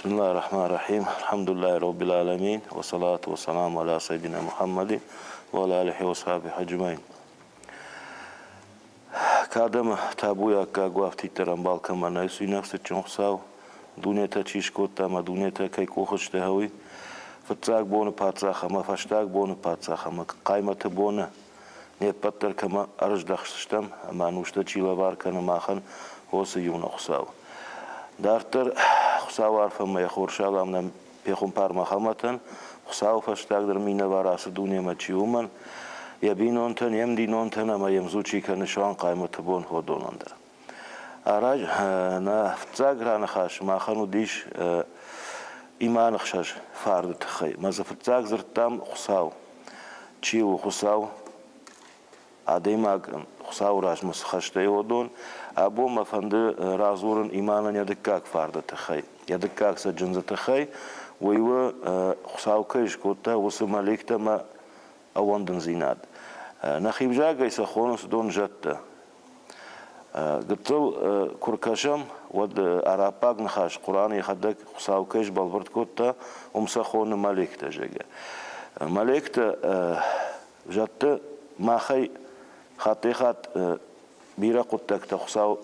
Бисмиллахи рахмани рахим. Алхамдулиллахи роббил аламин. Вассалату вассаламу аля сайдина Мухаммадин ва аля алихи ва сахбихи аджмаин. Кад ӕмӕ табуйы аккаг у афтиддӕр ӕмбал кӕмӕн нӕй, суинаг цытджын Хуыцау, дунетӕ чи скодта ӕмӕ дунетӕ кӕй къухы сты, уый фыццаг боны паддзах ӕмӕ фӕстаг боны паддзах ӕмӕ хъаймӕты боны не ппӕт дӕр кӕмӕ ӕрыздӕхстыстӕм ӕмӕ ӕнустӕ чи лӕвар кӕны махӕн, уыцы иунӕг Хуыцау. Дарддӕр Хуыцауы арфӕмӕ йӕ хорз салам нӕм пехуымпар Мӕхӕмӕтӕн, Хуыцауы фӕстагдӕр минӕвар ацы дунемӕ чи уымӕн, йӕ бинонтӕн, йе мдинонтӕн ӕмӕ йе мдзу чи кӕны суанг хъаймӕты бон уыдонӕн дӕр. Нӕ фыццаг раныхас махӕн уыдис иманы хсӕз фарды тыххӕй. Мӕ дзы фыццаг дзырдтам Хуыцау. Чи у Хуыцау? Адӕймаг Хуыцауы размӕ цы хӕстӕй уыдон. Абон мӕ фӕнды радзурын иманӕн йӕ дыккаг фарды тыххӕй, йӕ дыккаг цӕджындзы тыххӕй. Уый у, Хуыцау кӕй скодта, уыцы мӕликтӕ ӕмӕ ӕууӕндындзинад. Нӕхи взагӕй сӕ хонынц дон зӕдтӕ. Гыццыл куы ркӕсӕм, уӕд араббаг ныхас Хъуыран йӕхӕдӕг Хуыцау кӕй сбӕлвырд кодта, уым сӕ хоны мӕлектӕ, зӕгъгӕ. Мӕлектӕ зӕдты махӕй хаттӕй-хатт бирӕ хъуыддӕгтӕ Хуыцау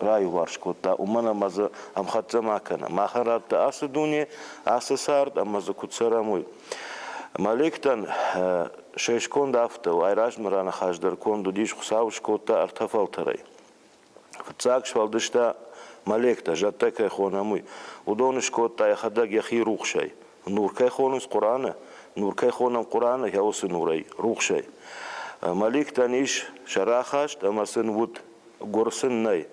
раиуварс кодта, уымӕн ӕмӕ дзы ӕмхӕццӕ ма кӕны. Махӕн радта ацы дуне, ацы цард ӕмӕ дзы куыд цӕрӕм, уый. Мӕлектӕн се сконд афтӕ у, айразмӕ раныхас дӕр конд уыдис, Хуыцау скодта ӕртӕ фӕлтӕрӕй. Фыццаг сфӕлдыста мӕлектӕ, зӕдтӕ кӕй хонӕм, уый. Уыдон скодта йӕхӕдӕг йӕхи рухсӕй. Нур кӕй хонынц Хъуыраны, нур кӕй хонӕм Хъуыраны, йӕ уыцы нурӕй, рухсӕй. Мӕликтӕн ис сӕ рахаст ӕмӕ сын уд, гуыр сын нӕй.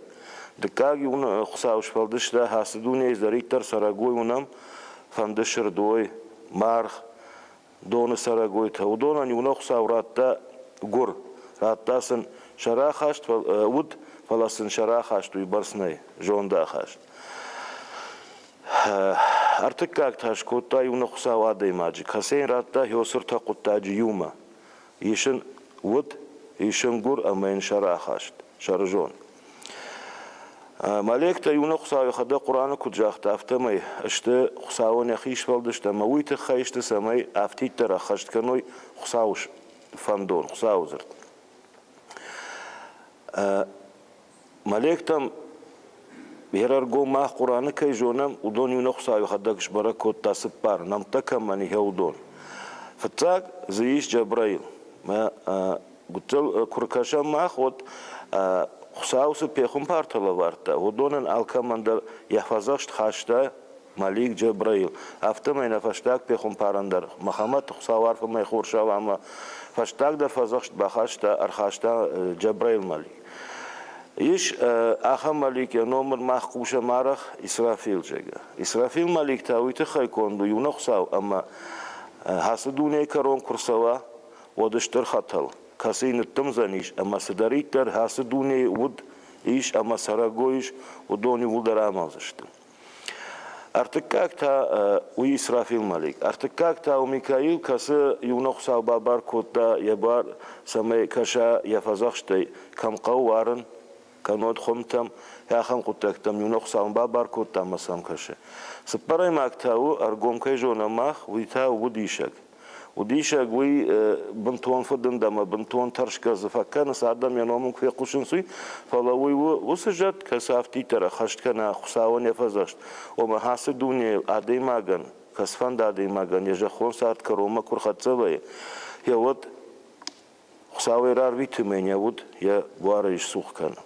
Дыккаг иу Хуыцау сфӕлдыста, ацы дунейы цыдӕриддӕр цӕрӕгой уынӕм, фӕнды сырдой, маргъ, доны цӕрӕгойтӕ, уыдонӕн иу нӕ Хуыцау радта гуыр, радта сын сӕ рахаст, уд, фӕлӕ сын сӕ рахаст уыйбӕрц нӕй, зондахаст. Ӕртыккаг та скодта иу нӕ Хуыцау адӕймаджы, кӕцы йын радта Хёсыртӕ хъуыддаджы иумӕ. Ис ын уд, ис ын гуыр ӕмӕ йын сӕрахаст, сӕрызон. Малектӕ иунӕг Хуыцау йӕхӕдӕг Хъуыраны куыд загъта, афтӕмӕй сты Хуыцауӕн йӕхи сфӕлдыст ӕмӕ уый тыххӕй сты, цӕмӕй афтиддӕр ӕххӕст кӕной Хуыцауы фӕндон, Хуыцауы дзырд. Малектӕм йе ргом мах Хъуыраны кӕй зонӕм, уыдон иунӕг Хуыцау йӕхӕдӕг сбӕрӕг кодта цыппар нӕмттӕ кӕмӕн и, уыдон. Фыццаг дзы ис Джабраил. Мӕ гуыццыл куы ркӕсӕм мах, уӕд Хуыцау цы пехуымпартӕ лӕвӕрдта, уыдонӕн алкӕмӕн дӕр йӕ фӕдзӕхст хаста Малик Джабраил. Афтӕмӕй нӕ фӕстаг пехуымпарӕн дӕр Мӕхӕмӕт Хуыцау арфӕмӕ хорзау ӕмӕ фӕстагдӕр фӕдзӕхст бахаста, ӕрхаста Джабраил Малик. Ис ахӕм Малик, йӕ номыр мах хъусӕм арӕх, Исрафил, зӕгъгӕ. Исрафил Малик та уый тыххӕй конд у иунӕг Хуыцау ӕмӕ ацы дунейы кӕрон куы рцӕуа, уӕд стыр хӕтӕл, кӕцыйы ныддымдзӕнис ӕмӕ цыдӕриддӕр ацы дунейы уд ис ӕмӕ цӕрӕгой ис, уыдон иууылдӕр амӕлдзысты. Ӕртыккаг та уый Исрафил Малик. Ӕртыккаг та у Микаил, кӕцы иунӕг Хуыцау бабар кодта йӕ бар, цӕмӕй кӕса йӕ фӕдзӕхстӕй, кӕм хъӕуы уарын, кӕннод хуымтӕм, ахӕм хъуыддӕгтӕм иунӕг Хуыцау бабар кодта ӕмӕ сӕм кӕсы. Цыппӕрӕймаг та у, ӕргом кӕй зонӕм мах, уый та у удисӕг. Удисӕг уый бынтон фыдынд ӕмӕ бынтон тӕрсгӕ дзы фӕкӕнынц, адӕм йӕ ном ын куы фехъусынц, уый, фӕлӕ уый у уыцы зӕд, кӕцы афтиддӕр ӕххӕст кӕна Хуыцауӕн йӕ фӕдзӕхст. Ома ацы дунейыл адӕймагӕн, кӕцыфӕнды адӕймагӕн йӕ зӕххон цард кӕронмӕ куы рхӕццӕ вӕййы, йӕ уӕд Хуыцауӕй рарвиты мӕ йӕ уд йӕ буарӕй сцух кӕны.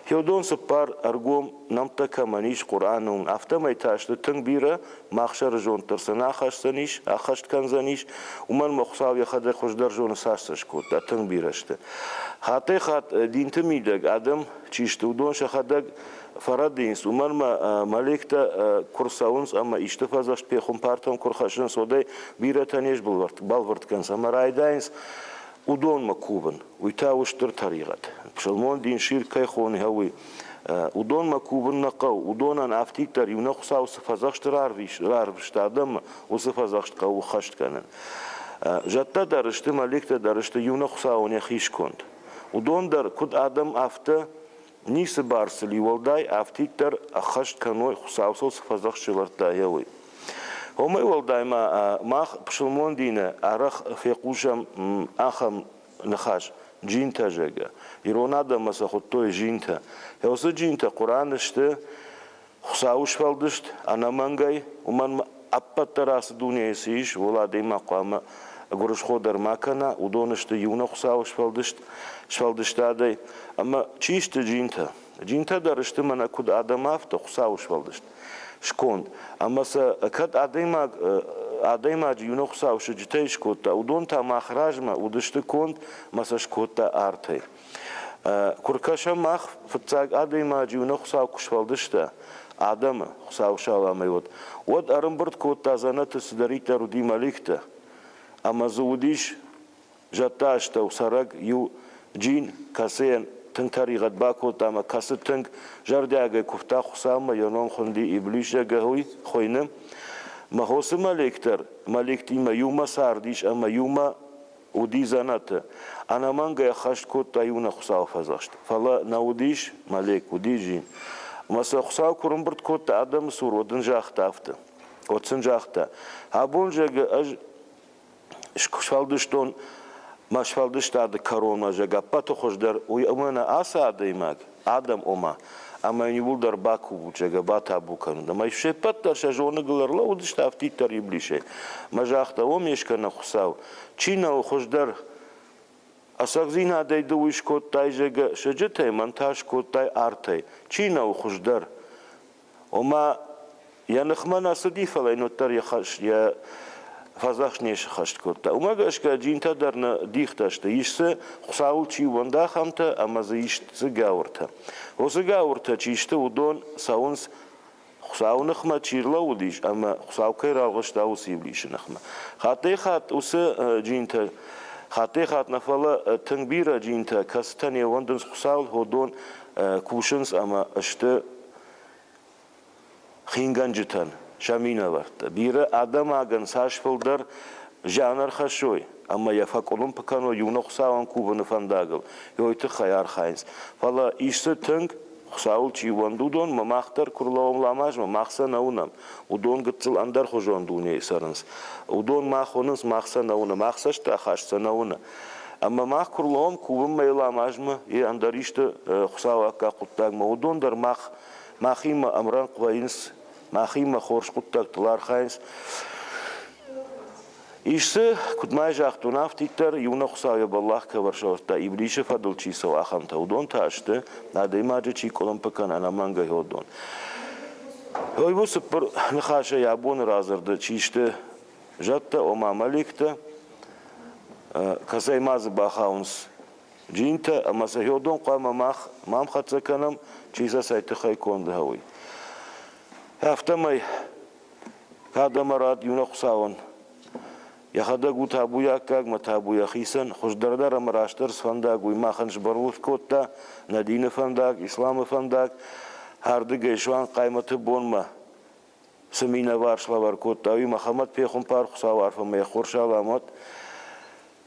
Хеудон цыппар ӕргом нӕмттӕ кӕмӕн ис Хъуыраны уым, афтӕмӕй та сты тынг бирӕ, мах сӕрызонд дӕр сын ахӕсдзӕнис, ӕххӕст кӕндзӕнис, уымӕн мӕ Хуыцау йӕхӕдӕг хуыздӕр зоны, цас сӕ скодта, тынг бирӕ сты. Хаттӕй-хатт динты мидӕг адӕм чи сты, уыдон сӕхӕдӕг фӕрӕдийынц, уымӕн ӕмӕ мӕлектӕ куы рцӕуынц ӕмӕ исты фӕдзӕхст пехуымпартӕм куы рхӕссынц, уӕд ӕй бирӕтӕ не сбӕлвырд кӕнынц ӕмӕ райдайынц уыдонмӕ кувын. Уый та у стыр тӕригъӕд. Псалмон дин ширк кӕй хоны, уый. Уыдонмӕ кувын нӕ хъӕуы. Уыдонӕн афтиддӕр иунӕг Хуыцау цы фӕдзӕхсты рарвыста адӕммӕ, уыцы фӕдзӕхст хъӕуы хӕст кӕнын. Зӕдтӕ дӕр сты, мӕликтӕ дӕр сты иунӕг Хуыцауӕн йӕхи сконд. Уыдон дӕр, куыд адӕм, афтӕ. Ницы бар сыл и уӕлдай, афтиддӕр ӕххӕст кӕной, Хуыцау сыл цы фӕдзӕхст сӕвӕрдта, гъе уый. Уымӕй уӕлдай ма мах пысылмон дины арӕх фехъусӕм ахӕм ныхас джинтӕ, зӕгъгӕ. Ирон адӕммӕ сӕ хуыдтой джинтӕ. Уыцы джинтӕ Хъуыраны сты Хуыцауы сфӕлдыст ӕнӕмӕнгӕй, уымӕн ӕппӕт дӕр ацы дунейы цы ис, уыл адӕймаг хъуамӕ гуырысхо дӕр ма кӕна, уыдон сты иунӕг Хуыцауы сфӕлдыст, сфӕлдыстадӕй. Ӕмӕ чи сты джинтӕ? Джинтӕ дӕр сты мӕнӕ куыд адӕм, афтӕ Хуыцауы сфӕлдыст, сконд. Ӕмӕ сӕ кӕд адӕймаг адӕймаджы иунӕг Хуыцау сыджытӕй скодта, уыдон та мах размӕ уыдысты конд ӕмӕ сӕ скодта артӕй. Куы ркӕсӕм мах фыццаг адӕймаджы нӕ Хуыцау куы сфӕлдыста, адӕмы, Хуыцау саламӕй уӕд, уӕд ӕрӕмбырд кодта дзӕнӕты цыдӕриддӕр уыди мӕликтӕ, ӕмӕ дзы уыдис зӕдты астӕу цӕрӕг иу джин, кӕцыйӕн тынг тӕригъӕд бакодта ӕмӕ кӕцы тынг зӕрдиагӕй куывта Хуыцаумӕ, йӕ ном хуынди Иблис, зӕгъгӕ, уый хуыйны. Мӕ хосы мӕлик дӕр мӕликтимӕ иумӕ цардис ӕмӕ иумӕ уыди дзӕнӕты. Ӕнӕмӕнгӕй ӕххӕст кодта иунӕг Хуыцауы фӕдзӕхст. Фӕлӕ нӕ уыдис Малек, уыди зин. Ӕмӕ сӕ Хуыцау куы рымбырд кодта адӕмы цур, уӕд ын загъта афтӕ. Уӕд сын загъта, абон, зӕгъы, ӕз сфӕлдыстон мӕ сфӕлдыстады кӕронмӕ, зӕгъы, ӕппӕты хуыздӕр уый ӕмӕ нӕ ацы адӕймаг, адӕм ома, ӕмӕ йын иууылдӕр бакувут, зӕгъгӕ, батабу кӕнут. Ӕмӕ се ппӕт дӕр сӕ зоныгыл ӕрлӕууыдысты афтиддӕр Иблисӕй. Мӕ загъта, о ме скӕнӕг Хуыцау, чи нӕу хуыздӕр, ӕцӕгдзинадӕй ды уый скодтай, зӕгъгӕ, сыджытӕй, мӕн та скодтай артӕй. Чи нӕу хуыздӕр? Ома, йӕ ныхмӕ нӕ цыди, фӕлӕ йын уӕддӕр йӕ хӕс, йӕ фӕдзӕхст не схӕст кодта. Уымӕ гӕсгӕ джинтӕ дӕр нӕ дихтӕ сты. Ис дзы, Хуыцауыл чи ууӕнды, ахӕмтӕ, ӕмӕ дзы ис дзы гауыртӕ. Уыцы гауыртӕ чи сты, уыдон цӕуынц, Хуыцауы ныхмӕ чи рлӕууыдис ӕмӕ Хуыцау кӕй ралгъыста, уыцы иблисы ныхмӕ. Хаттӕй-хатт уыцы джинтӕ, хаттӕй-хатт нӕ, фӕлӕ тынг бирӕ джинтӕ, кӕцытӕ не ууӕндынц Хуыцауыл, уыдон кусынц ӕмӕ сты хингӕнджытӕн сӕ минӕвӕрттӕ. Бирӕ адӕмагӕн цас фылдӕр зиан ӕрхӕссой ӕмӕ йӕ фӕкъуылымпы кӕной иунӕг Хуыцауӕн кувыны фӕндагыл, уый тыххӕй архайынц. Фӕлӕ ис дзы тынг, Хуыцауыл чи ууӕнды, уыдонмӕ мах дӕр куы рлӕууӕм ламазмӕ, мах сӕ нӕ уынӕм. Уыдон гыццыл ӕндӕрхуызон дунейы цӕрынц. Уыдон мах уынынц, мах сӕ нӕ уынӕм, мах цӕстахаст сӕ нӕ уыны. Ӕмӕ мах куы рлӕууӕм кувынмӕ йӕ ламазмӕ, йе ӕндӕр исты Хуыцауы аккаг хъуыддагмӕ, уыдон дӕр мах махимӕ ӕмрӕнхъ вӕййынц, махимӕ хорз хъуыддӕгтыл архайынц. Ис дзы, куыд ма загътон, афтиддӕр иунӕг Хуыцау йӕ бӕллӕх кӕвӕр сӕвӕрдта, Иблисы фӕдыл чи цӕуы, ахӕмтӕ. Уыдон та сты, адӕймаджы чи къуылымпы кӕны, ӕнӕмӕнгӕй уыдон. Ой, у цыппыр ныхасӕй абоны радзырды чи сты зӕдтӕ, ома мӕликтӕ, кӕцӕй ма дзы бахауынц джинтӕ ӕмӕ сӕ хеуыдон хъуамӕ мах ма мхӕццӕ кӕнӕм, чи сӕ цӕй тыххӕй конд уый. Афтӕмӕй кад ӕмӕ рад иунӕг Хуыцауӕн. Йӕхӕдӕг у табуйаггаг мӕ табу йӕхицӕн, хуыздӕр дӕр ӕмӕ растдӕр цы фӕндаг, уый махӕн сбӕлвырд кодта, нӕ дины фӕндаг, исламы фӕндаг, ардыгӕй суанг хъаймӕты бонмӕ цы минӕвар слӕвар кодта, уый Мӕхӕмӕт пехуымпар Хуыцауы арфӕмӕ йӕ хорз салам уӕд.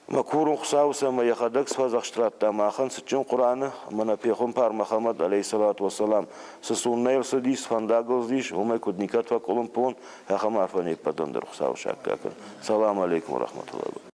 Мӕ курын Хуыцауы, цӕмӕй йӕхӕдӕг сфӕдзӕхст радта махӕн цытджын Хъуыраны ӕмӕ нӕ пехуымпар Мӕхӕмӕт алейхиссалату уассалам цы суннӕ ӕрцыдис, цы фӕндагыл цыдис, уымӕй куыд никӕд фӕкъуылымпы уон, ахӕм арфӕ не ппӕтӕн дӕр Хуыцау саккаг кӕн. Салам алейкум рахматуллах.